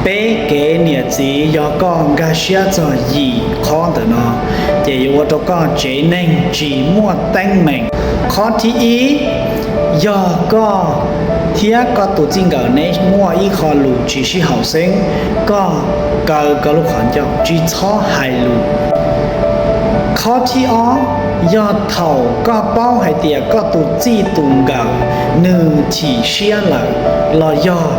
Peb, kev niam txiv, yog koj nkag siab txog yim qhov ntawm no, ces yuav ua rau koj tsev neeg tsis muaj teeb meem. Qhov thib ib, yog koj thiab koj tus txij nkawm neb muaj ib qho lus tsis sib haum xeeb, koj kaw koj lub qhov ncauj tsis txhob hais lus. Qhov thib ob, yog thaum koj paub hais tias koj tus txij tus nkawm nws chim siab lawm, los yog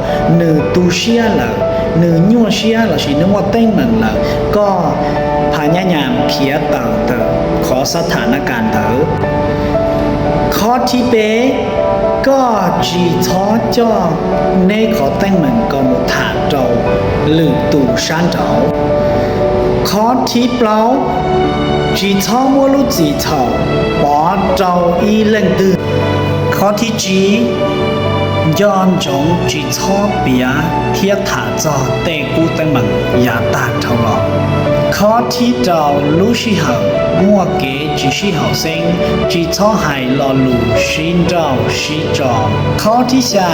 nws tu siab lawm, nws nyuaj siab lossis nws muaj teeb meem lawm, koj pha nyab nyas khiav tawm ntawm qhov xab tham na kas ntawd. Qhov thib peb, koj tsis txhob coj neb qhov teeb meem kom mus tham rau lwm tus sab nraud. Qhov thib plaub, tsis txhob muab lub txim txhaum pov rau ib leej twg. Qhov thib tsib, nco ntsoov tsis txhob piav thiab tham txog tej qub teeb meem yav tag dhau los. Qhov thib rau, lub sij hawm muaj kev tsis sib haum xeeb, tsis txhob hais lo lus sib nrauj sib tso. Qhov thib xya,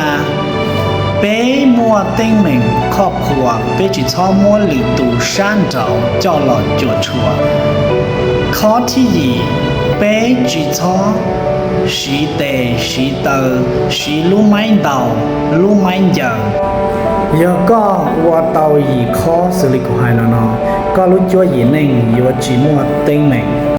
peb muaj teeb meem khoj khuas, peb tsis txhob muab lwm tus sab nraud coj los cuam tshuam. Qhov thib yim, peb tsis txhob siv tes siv taw, siv lub maib ntaus, lub maib ncaws. Yog koj ua tau yim qhov xws li kuv hais no no, koj lub cuab yim neej yuav tsis muaj teeb meem.